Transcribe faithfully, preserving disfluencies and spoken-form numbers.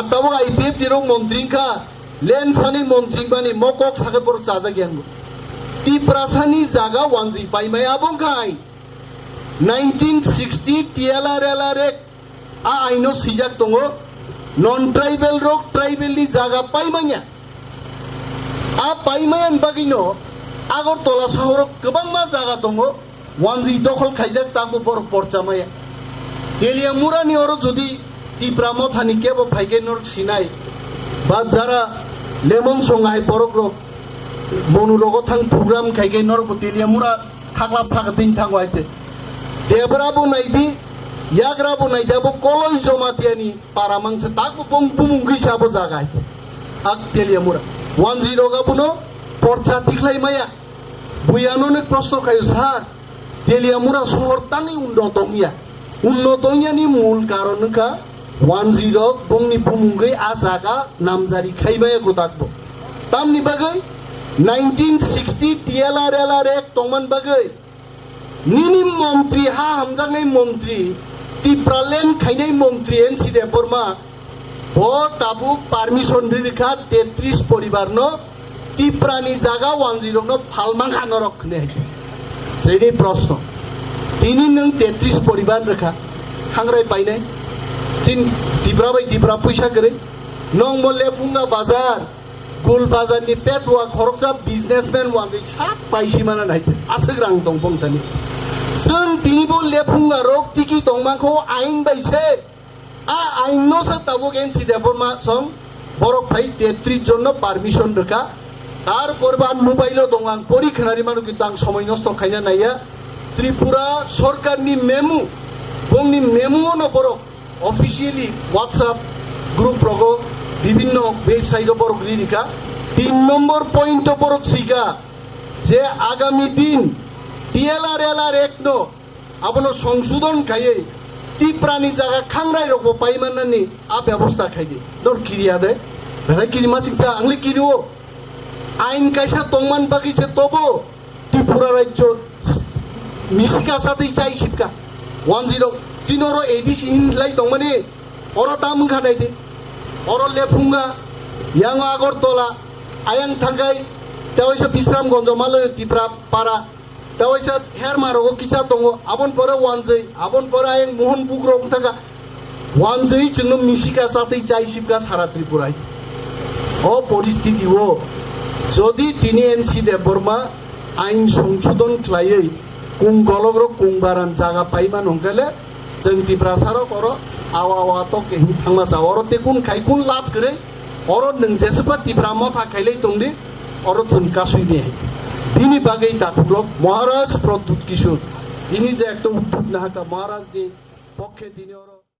Tabuk I P F T rok montri wngkha, land sani montri bani mo kok sakhe borok chajak ya. Tiprasani jaga wanjwi paimaya abo wngkha ain. Nineteen sixty T L R L R Act a aino swijak tongo, non tribal rok tribal ni jaga paimanya. A paimaya bagino Agartala sahoro kwbangma jaga tongo, wanjwi dokhol khaijak, tamo borok porcha maya. Teliamura ni oro jodi Tipra Motha ni kebo phaikhe norok sinai, ba jara lemon song hai borok rok Monu rogo thang program khaikhe norok bo Teliamura thaklap thak din thango hai se. Debra bo naidi, yagra bo naidi, abo Koloi Jamatia ni para mangsa, tak bo bong bumung gwi se abo jaga hai se. Ak Teliamura. Wanjwi rok abono porcha tikhlai maya. Bui ano nek proshno khayo, "Sir, Teliamura sohor tani unnoto wngya." Unnoto wngya ni mul karon wngkha wanjwi rok bongni bumungwi a jaga namjari khaimaya kwtak bo. Tamni bagwi nineteen sixty T L R L R Act tongman bagwi nini montri, ha hamjaknai montri, Tipraland khainai montri N C Debbarma, bo tabuk permission ri rikha tetris poribar no Tiprani jaga wanjwi rokno phalmang kha norok hwnwi hai khe. Sini proshno. Tini nwng tetris poribar rikha, hangrai painai. Chin Tipra bai Tipra puisa kwrwi. Nong mo Lephunga bazar, Gul bazar ni petwa khoroksa businessman wanjwi sak paisi mana nai. Aswk rang tong bong tani. Chwng tini bo Lephunga rok tiki tongmang kho ain bai se. A ain no sa tabuk N C Debbarma song borok phai tetris jon no permission rwkha. Tar por ba mobile o dong, ang pori khwnari manu, kintu ang somoi nosto khaina naiya. Tripura sorkar ni memo, bongni memo no borok officially WhatsApp group rogo, bibhinno website o borok ri rikha. Tin nombor point o borok sika je agami din T L R L R Act no abono songsodon khaiwi Tiprani jaga khangrai rokbo paimanani a bebosta khaidi. Dor kiriya de. Belai kirima siksa, angli kirio. Ain kaisa tongman bagwi se tobo Tripura rajyo misika chatwi chai sipka. One zero. Chini oro A D C hinlai tongmani oro tam wngkha naidi. Oro Lephunga, yang Agartala, ayang thangkai, tewaisa Bisramganj, malo Tipra para. Tewaisa herma rogo kisa tongo, abon pore wanjwi, abon pore ayang Mohon Buk rok wngthangkha. Wanjwi chwngno misika chatwi chai sipka sara Tripura. O poristiti o jodi tini N C Debbarma ain songsodon khlaiwi kung golok rok kung baran jaga paima nongkele, chwng Tiprasa rok oro awa awa tok ke hin thangma sa, oro te kun khai kun lab kwrwi, oro nwng jeswkha Tipra Motha khailai tongdi, oro chwng kasui ni hai. Bini bagwi takhuk rok Maharaj Pradyut Kishore, tini je ekta uddhut nahaka Maharaj ni pokhe tini oro